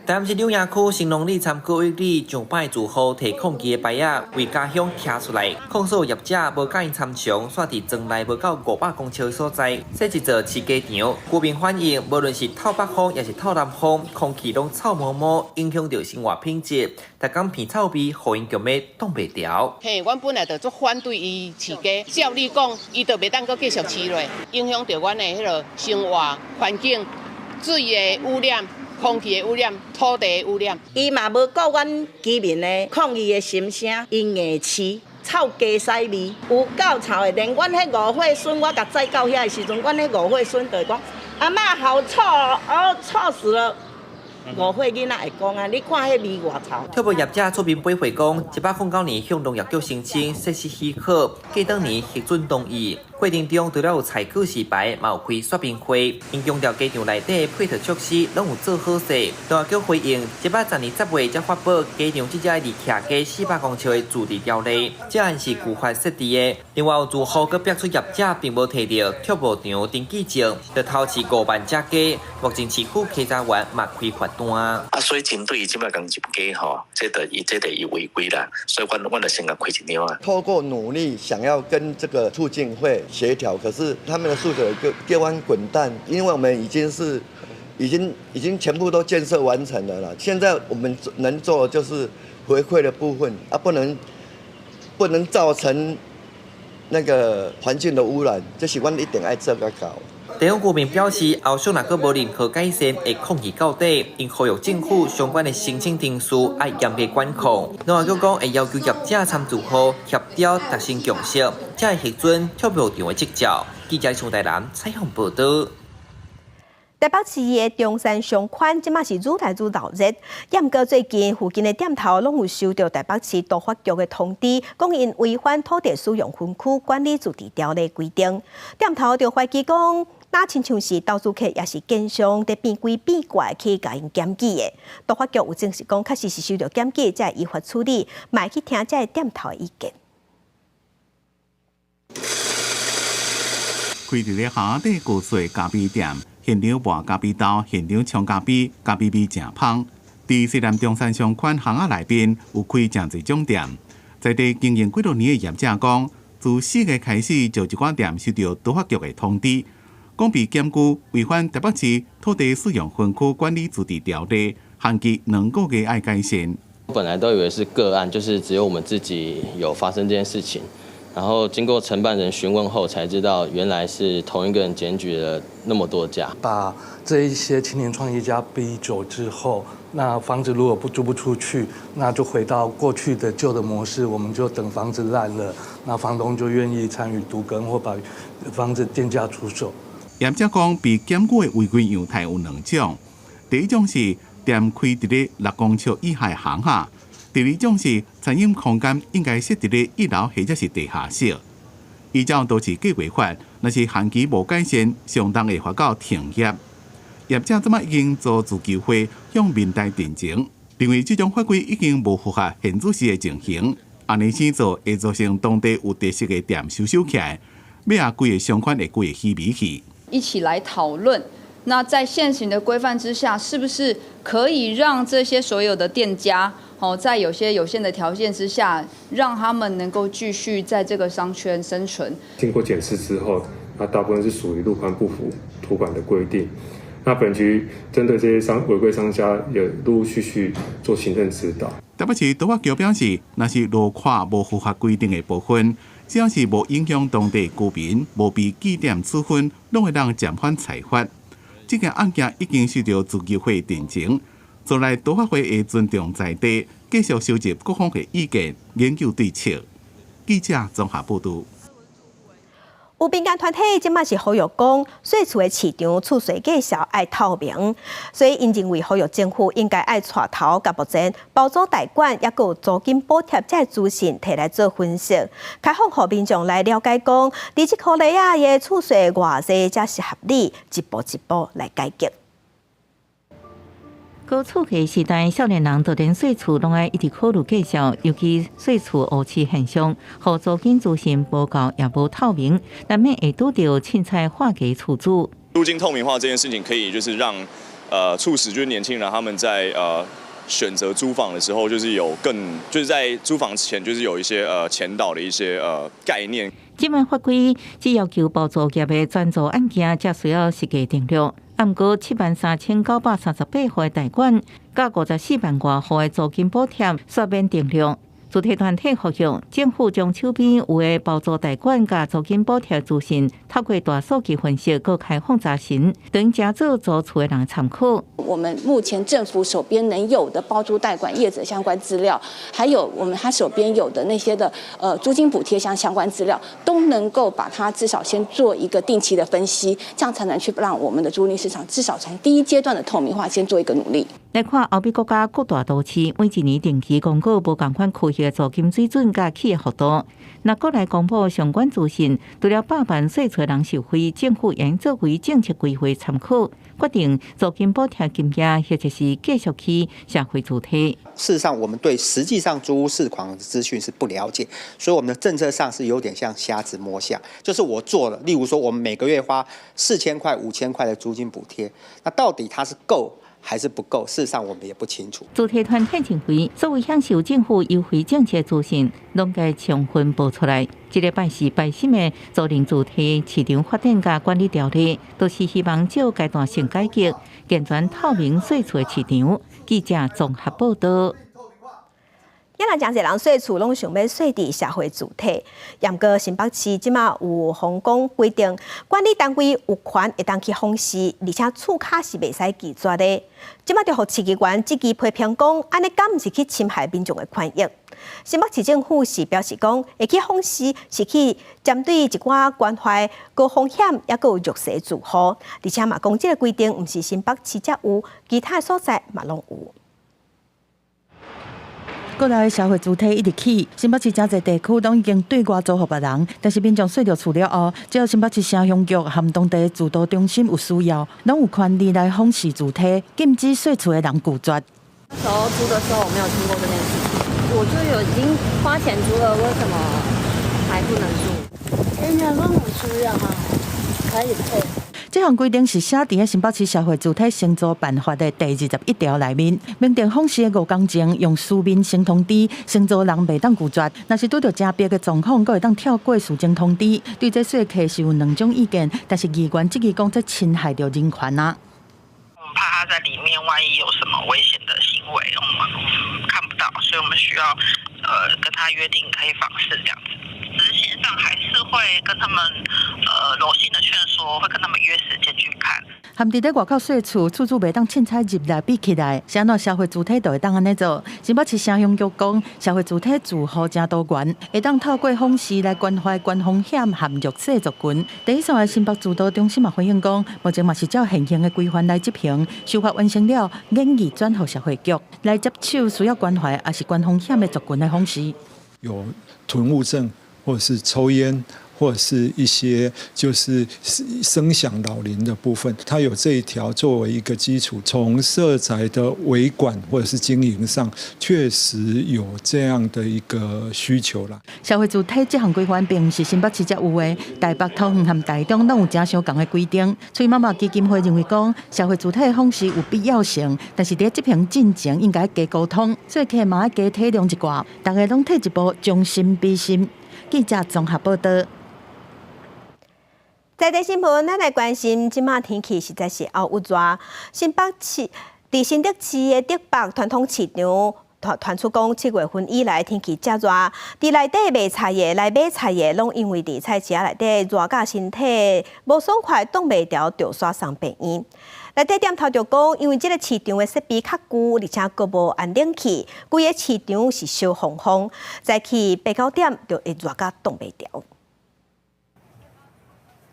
台南市柳營區興隆里參考一里上擺住戶提抗議的牌仔，為家鄉徛出來，控訴業者無佮𪜶參詳，煞佇莊內無夠500公尺的所在設一座飼雞場。居民反映，無論是透北風抑是透南風，空氣攏臭毛毛，影響著生活品質。逐工鼻臭味，予𪜶強欲擋袂牢。嘿，阮本來就足反對伊飼雞，照理講，伊就袂當閣繼續飼落，影響著阮的彼个生活環境、水的污染、空氣的污染、土地的污染。伊嘛無顧阮居民的抗議的心聲，伊硬飼，臭雞屎味，有夠臭的。連阮彼5歲孫，我共載到遐的時陣，阮彼5歲孫就會講：阿嬤好臭哦，臭死了！5歲囡仔會講啊，你看彼味偌臭。畜牧業者出面回回講，109年向農業局申請設施許可，過當年核准同意。過程中除了有採購示牌，嘛有開說明會。𪜶強調雞場內底配套設施攏有做好勢。農業局回應，110年10月才發布雞場這隻離徛家400公尺的自治條例，這案是舊法設置的。另外有住戶閣逼出業者並無提著畜牧場登記證，就偷飼5萬隻雞。目前市區稽查員嘛開罰單。啊，所以針對伊這擺共入雞吼，這就伊違規啦，所以阮就先共開一張啊。透過努力想要跟這個促進會協調，可是他們的訴求就叫阮滾蛋，因為我們已經是已經全部都建設完成了啦。現在我們能做的就是回饋的部分啊，不能造成那個環境的污染，這是阮一定愛做甲到。地方居民表示，後續若閣無任何改善，會抗議到底。𪜶呼籲政府相關的申請程序愛嚴格管控。農業局講會要求業者參住戶協調達成共識，才會核准畜牧場的執照。記者宋台南採訪報導。台北市的中山商圈，這馬是愈來愈鬧熱。也毋過最近附近的店頭攏有收著台北市都發局的通知，講𪜶違反土地使用分區管理自治條例規定。店頭就懷疑講，若親像是投資客抑是建商佇變鬼變怪去共𪜶檢舉的。都發局有證實講，確實是收著檢舉，才會依法處理，嘛會去聽這个店頭的意見。開佇咧巷仔底高速咖啡店，現場賣咖啡豆，現場沖咖啡，咖啡味誠芳。佇西南中山商圈巷仔內面有開誠濟種店，在地經營幾多年的業者講，自4月開始，就一寡店收著都發局的通知，講被檢舉違反台北市土地使用分區管理自治條例，限期2個月愛改善。我本來都以為是個案，就是只有我們自己有發生這件事情。然後經過承辦人詢問後，才知道原來是同一個人檢舉了那麼多家。把這一些青年創業家逼走之後，那房子如果不租不出去，那就回到過去的舊的模式，我們就等房子爛了，那房東就願意參與都更或把房子賤價出售。業者講，被檢舉的違規樣態有兩種，第一種是店開佇咧6公尺以下巷仔。第二種是餐飲空間應該設佇咧一樓或者是地下室。依照都市計劃法，若是限期無改善，相當會罰到停業。業者這擺已經組自救會向民代陳情，認為這種法規已經無符合現主時的情形，按呢生做會造成當地有特色的店收收起來，尾仔規个商圈會規个虛微去。一起來討論，那在現行的規範之下，是不是可以讓這些所有的店家？哦，在有些有限的條件之下，讓他們能夠繼續在這個商圈生存。經過檢視之後，那大部分是屬於路寬不符土管的規定。那本局針對這些商違規商家，也陸陸續續做行政指導。台北市都發局表示，若是路寬無符合規定的部分，只要是無影響當地居民、無被記點處分，攏會當暫緩裁罰。這件案件已經受著自救會陳情。將來都發會會尊重在地，繼續收集各方的意見，研究對策。記者綜合報導。有民間團體這馬是呼籲講，稅厝的市場厝稅價數愛透明，所以𪜶認為呼籲政府應該愛帶頭，共目前包租代管抑閣有租金補貼這資訊提來做分析，開放予民眾來了解講，佇這箍內仔的厝稅偌濟才是合理，一步一步來改革。高厝價時代，少年人就連稅厝攏愛一直考慮計數，尤其稅厝烏市現象，予租金資訊無夠也無透明，難免會拄著凊彩喊價厝主。租金透明化這件事情，可以就是讓，促使就是年輕人他們在選擇租房的時候，就是有更就是在租房前就是有一些前導的一些概念。這擺法規只要求包租業的轉租案件，才需要實價登錄。毋過73,938戶的貸款，佮54萬外戶的租金補貼，煞免登錄。主體團體呼籲政府將手邊有的包租代管佮租金補貼資訊，透過大數據分析，閣開放查詢，等遮做租厝的人參考。我們目前政府手邊能有的包租代管業者相關資料，還有我們他手邊有的那些的租金補貼相關資料，都能夠把它至少先做一個定期的分析，這樣才能去讓我們的租賃市場至少從第一階段的透明化先做一個努力。來看歐美國家各大都市，每一年定期公告無仝款區域的租金水準佮起的幅度。若閣來公布相關資訊，除了百萬稅厝人受惠，政府應作為政策規劃參考，決定租金補貼金額或者是繼續去社會主體。事實上，我們對實際上租屋市況的資訊是不了解，所以我們的政策上是有點像瞎子摸象。就是我做了，例如說我們每個月花4000塊、5000塊的租金補貼，那到底它是夠還是不夠？事實上我們也不清楚。主體團體認為，所有享受政府優惠政策資訊，攏該充分報出來。這禮拜是拜審的租賃主體市場發展佮管理條例，都是希望借階段性改革，健全透明稅厝的市場。記者綜合報導。也若誠濟人稅厝攏想欲稅佇社會住宅，毋過新北市這馬有放講規定，管理單位有權會當去訪視，而且厝跤是袂使拒絕的。這馬就予市議員積極批評講，按呢敢毋是去侵害民眾的權益？新北市政府是表示講，會去訪視是去針對一寡關懷高風險抑閣有弱勢住戶，而且嘛講這个規定毋是新北市才有，其他所在嘛攏有。國內社會住宅一直起，新北市誠濟地區攏已經對外租予別人，但是民眾稅著厝了後，只要新北市城鄉局和當地住都中心有需要，攏有權利來訪視住宅，禁止稅厝的人拒絕。那時候租的時候，我沒有聽過這件事情，我就有已經花錢租了，為什麼還不能住？現在攏有需要哈，可以退。這項規定是寫佇新北市社會住宅承租辦法的第21條內面，明定訪視的5工前用書面先通知承租人袂當拒絕，若是拄著誠迫的狀況，閣會當跳過事前通知。對這說客是有兩種意見，但是議員質疑講這侵害著人權啊。我們怕他在裡面，萬一有什麼危險的行為，我們看不到，所以我們需要跟他約定可以訪視這樣子。執行上還是會跟他們柔性的勸說，會跟他們約時間去看。含佇咧外口稅厝，厝主袂當凊彩入來閉起來，是按怎社會住宅就會當按呢做？新北市城鄉局講，社會住宅住戶誠多元，會當透過訪視來關懷高風險和弱勢族群。第一線的新北住都中心嘛回應講，目前嘛是照現行的規範來執行，修法完成了，研議轉予社會局來接手需要關懷抑是高風險的族群的訪視。有囤物症，或者是抽菸，或者是一些就是聲響擾鄰的部分，它有這一條作為一個基礎，從社宅的維管或者是經營上，確實有這樣的一個需求啦。社會住宅這項規範並毋是新北市才有的，台北、桃園和台中攏有誠相仝的規定。崔媽媽基金會認為講，社會住宅的訪視有必要性，但是佇執行進前應該加溝通，說客嘛愛加體諒一寡，逐家攏退一步，將心比心。記者綜合報導。在地新聞，咱來關心，這馬天氣實在是漚鬱熱。新北市佇新竹市的竹北傳統市場傳出講，7月份以來天氣遮熱，佇內底賣菜的、來買菜的，攏因為佇菜市仔內底熱甲身體無爽快，擋袂牢，就煞送病院。內底店頭就講，因為這个市場的設備較舊，而且閣無安冷氣，規个市場是燒烘烘，早起8、9點就會熱甲擋袂牢。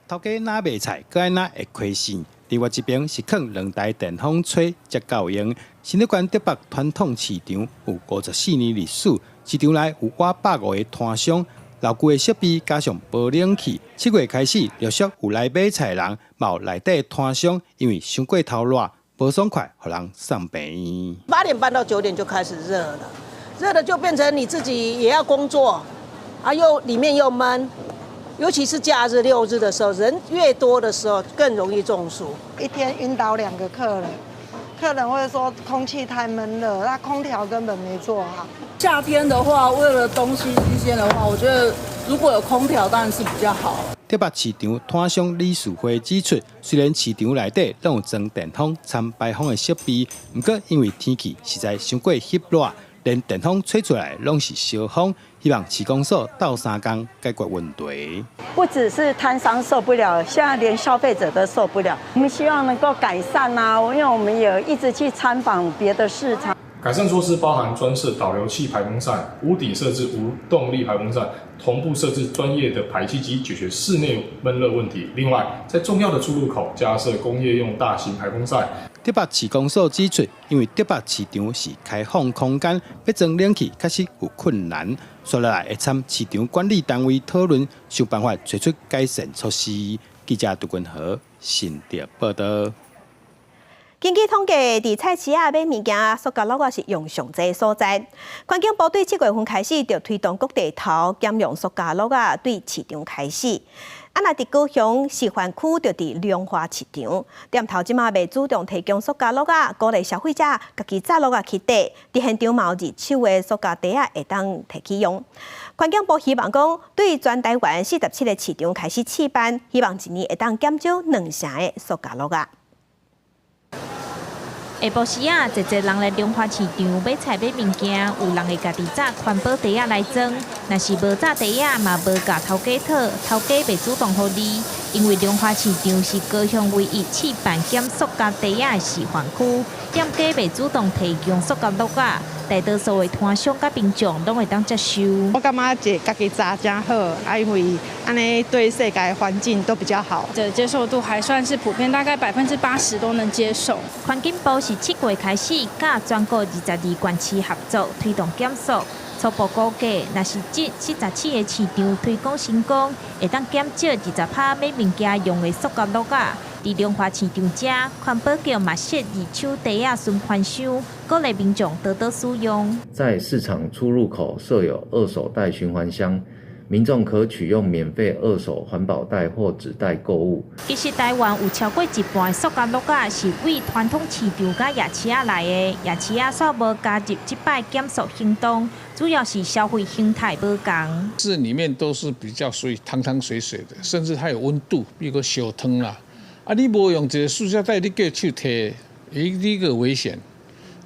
頭家若賣菜，閣愛若會開扇。另外一邊是囥兩台電風吹，才夠用。新竹縣竹北傳統市場有54年歷史，市場內有倚150個攤商，老舊的設備加上無冷氣。7月開始陸續有來買菜人，嘛有內底攤商，因為傷過頭熱，無爽快，予人送病院。8點半到9點就開始熱了，熱了就變成你自己也要工作，啊又裡面又悶。尤其是假日六日的時候，人越多的時候更容易中暑。一天暈倒兩個客人，客人會說空氣太悶了，那空調根本沒做好。夏天的話，為了東西新鮮的話，我覺得如果有空調當然是比較好。竹北市場攤商理事會指出，雖然市場內底攏有裝電風摻排風的設備，毋過因為天氣實在傷過翕熱，連電風吹出來攏是燒風。希望市公所鬥相共解決問題。不只是攤商受不了，現在連消費者都受不了。我們希望能夠改善啊，因為我們也一直去參訪別的市場。改善措施包含專設導流器排風扇，屋頂設置無動力排風扇，同步設置專業的排氣機，解決室內悶熱問題。另外，在重要的出入口加設工業用大型排風扇。竹北市公所指出，因為竹北市場是開放空間，欲裝冷氣確實有困難。接落來會參市場管理單位討論，想辦法提出改善措施。記者杜君和新竹報導。根據統計，佇菜市仔買物件，塑膠簍仔是用上濟所在。環境部對7月份開始就推動各地頭減用塑膠簍仔，對市場開始。啊，若佇高雄示範區就佇龍華市場，店頭這馬袂主動提供塑膠簍仔，鼓勵消費者家己紮簍仔去綴。佇現場嘛有二手的塑膠袋仔會當提去用。環境部希望講，對全台灣47個市場開始試辦，希望一年會當減少2成的塑膠簍仔。下晡時仔，濟濟人來龍華市場買菜買物件，有人會家己紮環保袋仔來裝，若是無紮袋仔，嘛無共頭家討，頭家袂主動予你。因為龍華市場是高雄唯一試辦減塑膠袋仔的示範區，店家袂主動提供塑膠罌仔，大多數的攤商佮民眾攏會當接受。我感覺這家己紮誠好，啊，因為按呢對世界環境都比較好。的接受度還算是普遍，大概80%都能接受。環境部是7月開始，佮全國22縣市合作推動減塑。初步估計，若是這47个市場推廣成功，會當減少20%買物件用的塑膠罌仔。佇龍華市場遮，環保局嘛設二手袋仔循環箱，鼓勵民眾多多使用。在市場出入口設有二手袋循環箱，民眾可取用免費二手環保袋或紙袋購物。其實台灣有超過一半塑膠罌仔是對傳統市場佮夜市仔來的，夜市仔煞無加入這擺減塑行動，主要是消費形態無仝。這裡面都是比較屬於湯湯水水的，甚至它有溫度，比如說燒湯啦。啊，你無用一個塑膠袋，你叫手提，一個危險，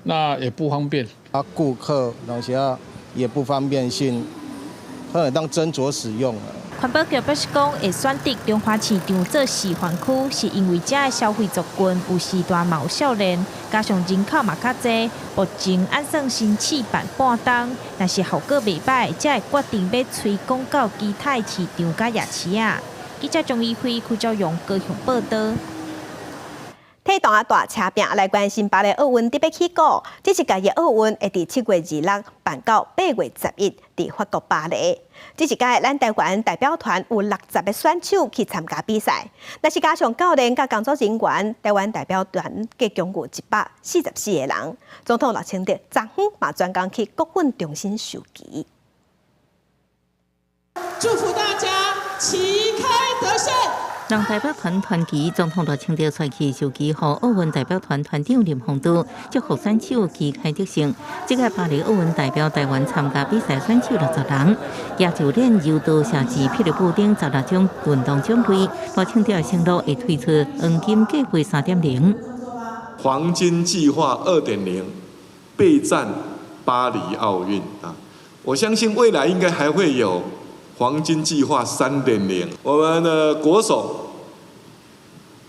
那也不方便。啊，顧客有時啊也不方便性，可能當斟酌使用。環保局表示講，會選擇龍華市場做示範區，是因為遮的消費族群有時段嘛有少年，加上人口嘛較濟，目前按算先試辦半冬，若是效果袂䆀，才會決定欲推廣到其他市場佮夜市仔。記者張怡輝、柯昭榮高雄報導。體壇仔大車拼來關心巴黎奧運特別起鼓，這一屆的奧運會佇7月26辦到8月11，佇法國巴黎。這一屆咱台灣代表團有60個選手去參加比賽，若是加上教練佮工作人員，台灣代表團計共有144個人。總統賴清德昨昏嘛專工去國訓中心授旗。祝福大家旗開得勝。讓代表團團旗，總統賴清德率去授旗，予奧運代表團團長林鴻道祝福選手旗開得勝。這屆巴黎奧運代表台灣參加比賽選手60人，舉重練柔道、射擊、霹靂布丁16種運動獎盃。賴清德承諾會推出黃金計劃3.0。黃金計劃2.0備戰巴黎奧運啊！我相信未來應該還會有黃金計劃3.0。我們的國手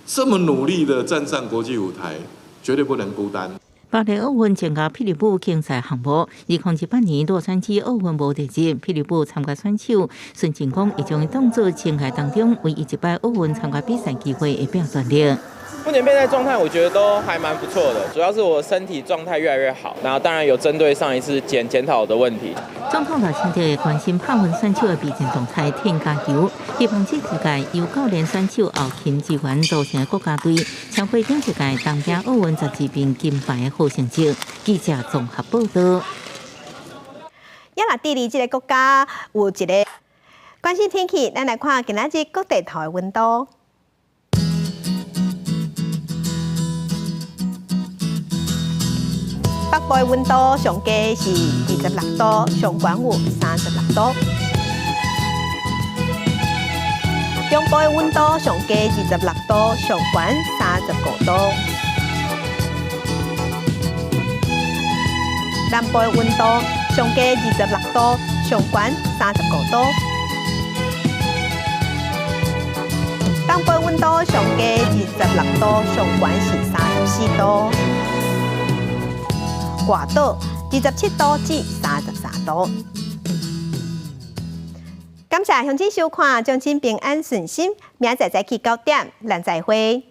這麼努力的站上國際舞台，絕對不能孤單。巴黎奧運增加霹靂舞競賽項目，2018年洛杉磯奧運無得入，霹靂舞參加選手孫進光會將伊當做生涯當中唯一一擺奧運參加比賽機會，會拼全力。目前備賽狀態，我覺得都還蠻不錯的，主要是我身體狀態越來越好。然後當然有針對上一次檢討的問題。總統賴清德關心拍運選手的備戰狀態，添加油，希望這一屆由教練選手後勤支援組成的國家隊，超過頂一屆東京奧運12面金牌的好成績。記者綜合報道。也若智利這个國家有一个關心天氣，咱來看今仔日各地頭的溫度。北部的溫度上低是26度，上懸有36度。中部的溫度上低26度，上懸35度。南部的溫度上低26度，上懸35度。東部的溫度上低26度，上懸是34度。外島27度至33度。感謝鄉親收看，祝親平安順心。明仔載早起9點，咱再會。